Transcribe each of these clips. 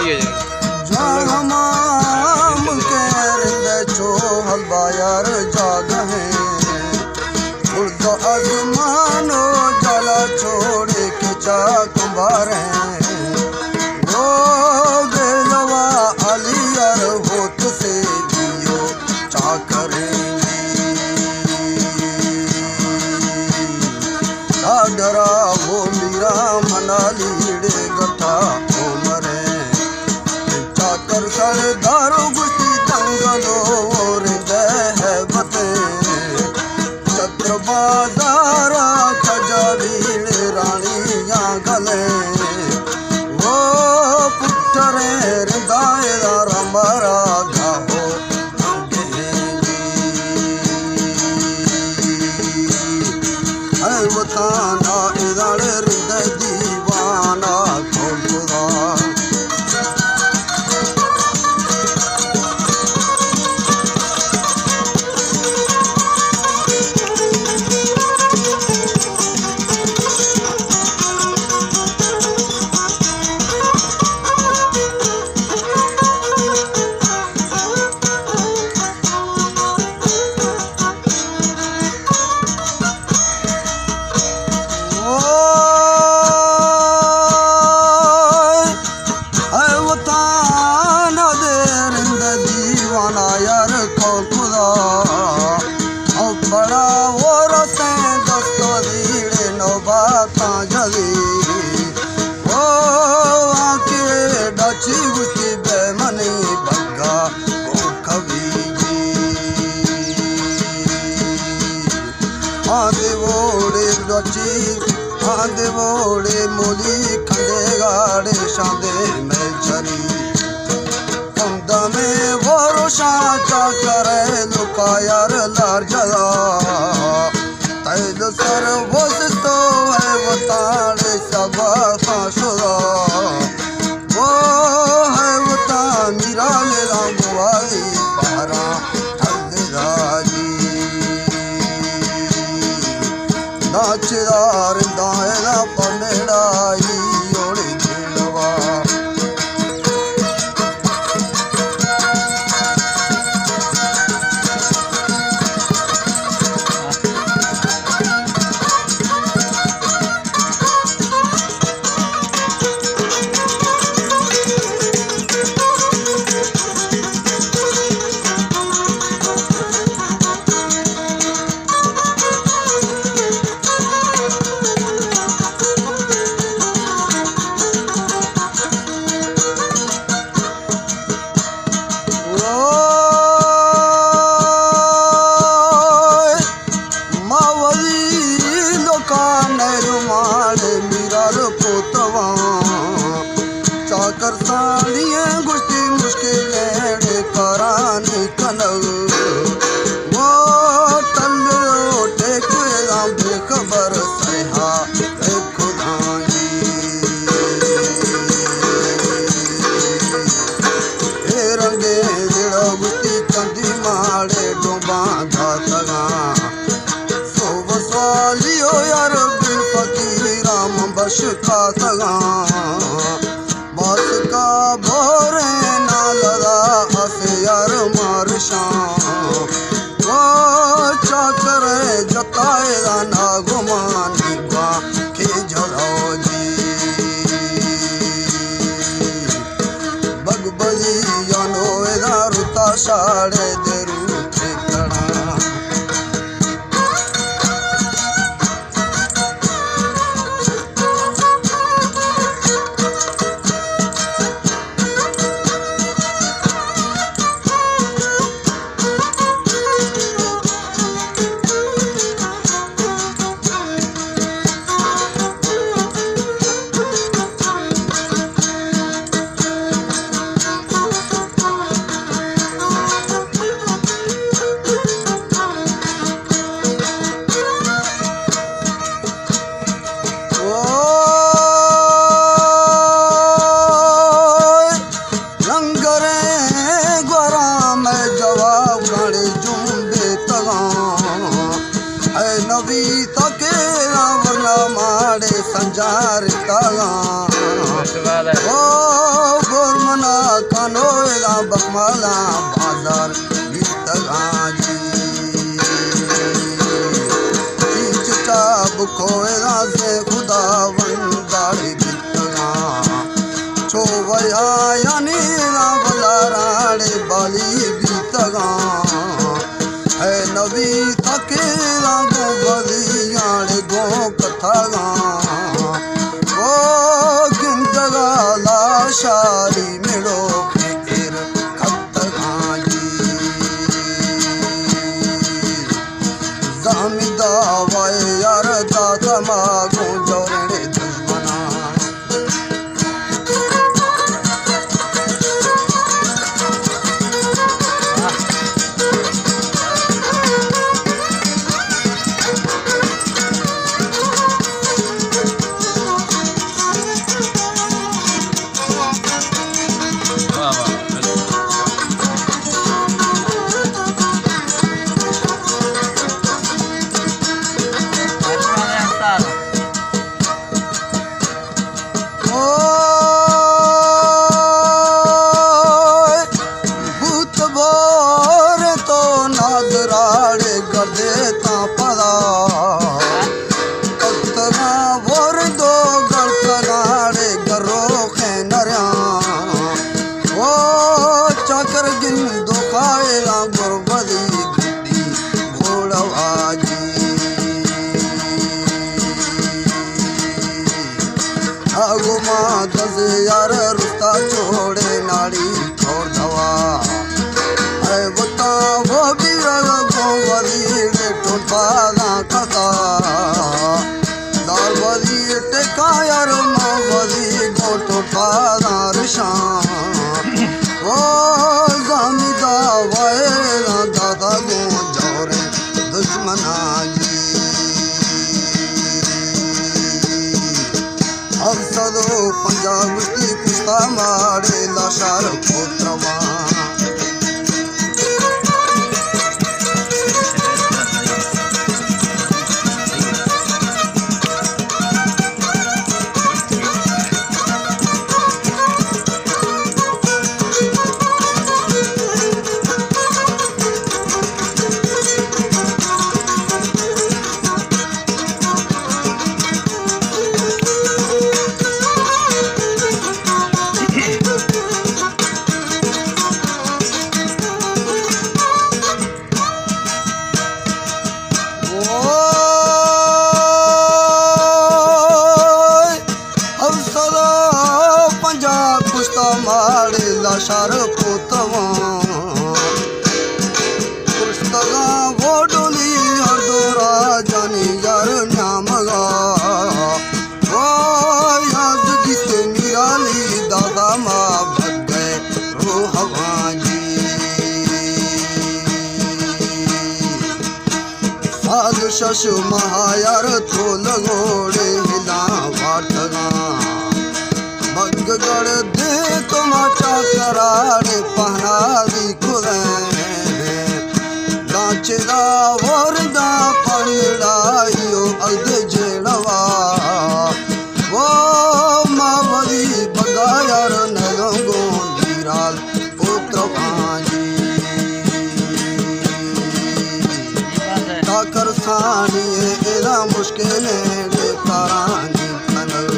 جان ہما ملک ءِ رند ءَ چو حلوا یار جاگہ ایں۔ برز ءُ آزمان ءُ جالا چوڑے کہ چاک باریں۔ او بے لوا علی یار ہوت سے دیو چاکریں۔ ڈاڈرا او میرا منا لیڑے گٹا او مرے۔ چاکر سردار گوشتی جنگل ءُ رند ءِ ہیبت ایں۔ چتر بازارا چجا ویڑ رانیاں گلیں۔ او پٹریں رند ءِ دار مارا گاہو اے وطن ءَ اداڑے رند ءِ دیوان ءَ کول خدا۔ اے وطن ءَ دے رند ءِ دیوان ءَ یار کول خدا۔ او بڑا ورسیں دست ءُ زیڑ نوباتاں جلی۔ او آنکہ ڈچی گوشتی بے منی بگا او کبھی جی۔ آندے ووڑے ڈچی، آندے ووڑے مولی کھنڈے گاڑے شاندے میں جری۔ کندہ میں وروشاں چاکر ءِ لکا یار لار جلا۔ تیل سر وسستو اے وطن ءِ سبا پاشلا۔ او اے وطن میرا لیلا گوالی پارا ٹھل راجی۔ ناچدار دائرہ پمیڑائی اوڑے جلوا۔ ما ولی لوکان رومال میرال پوتواں۔ چاکر ساڑی گوشتی مشکل کارانی کنگ۔ وہ تل ٹیک بے خبر سیہا۔ خدائی۔ اے رنگیں دڑ گوشتی چندی ماڑے ڈوباں داتگاں۔ سوب سوالی او یار بن فقیراں من بشکاتگاں۔ باسکا بوریں نالدا اس یار مارشاں۔ وا چاکر جتائے دا ناگمانی با کہ جلو جی۔ بگ بزی یانو ادا رتا شاڑے دے روتے کڑا۔ مالاں بازار بیتگاں جی۔ چیچ چاب کوئراں سے خداونداڑے بیتگاں۔ چو ویایانی راں بلاراڑے بالی بیتگاں۔ اے نبی تکیراں گوں بلیاڑے گوں کتگاں۔ او گندگا لاشاری مڑو ایر کتگاں جی۔ زامی دعوی یار داتا ما گوں جوڑے دشمناں۔ اوئے بوت بور تو نادراڑے گردے تاں پدا۔ کتگاں ور دو گڑتگاڑے گروخیں نریاں۔ او چاکر گندو خائراں گربدی گڈی گھوڑ واجی۔ اگو ما دز یار رستا چوڑے ناڑی کھور دوا۔ اے وتا وہ بیرگ گوں وزیر ٹوٹا داں کتا۔ دار وزیر ٹکا یار ما وزیر گوں ٹوٹا داں رشاں۔ او زامی دا ویراں دادا گوں جوریں دشمناں جی۔ ہفت سد و پنجاہ گشتی پشتا ماڑے لاشار پوترواں۔ اوئے ہفت سد و پنجاہ کشتا ماڑے لاشار پوتواں۔ کشتگاں وہ ڈولی ہر دو راجانی یار نیامگا۔ او یاد گیتے میرالی دادا ما بھگ گئے روحواں جی۔ سال شش ماہ یار تو لگوڑے ہلاں وارتگاں۔ بگ گڑ دے تو ما چاکراڑے پہناوی کھلیں۔ داں چلا وردا پنڑائیو الد جیڑوا۔ او ما ولی بگا یار نلنگوں دیرال پوتروانی۔ تا کرسانی ادا مشکلیں ڈے تارانی کنل۔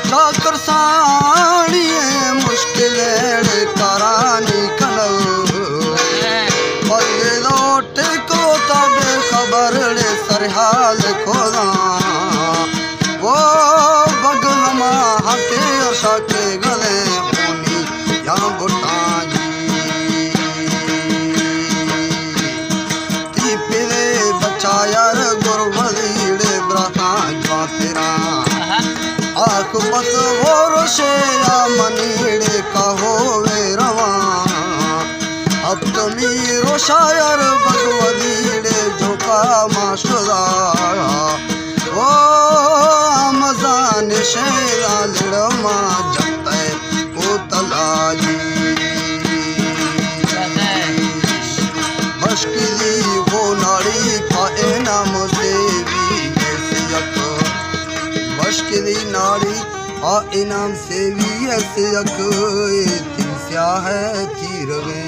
چاکر ساڑی مشکل کارانی کنل۔ بلے لوٹ کو تا بے خبر سر حال کھولاں۔ وہ بگ ہما ہکے ارشا کے گلے شیا منیڑے کہو وے رواں، ہپتمی روشا یار بگوزیڑے جھوکا ما شدا۔ او مزان شیا لڑما جتے کوتلا جی۔ بشکلی وہ ناڑی پا انعام سیوی ایس یک۔ بشکلی ناڑی پا انعام سیوی ایس یک۔ تین سیاہ تیرویں۔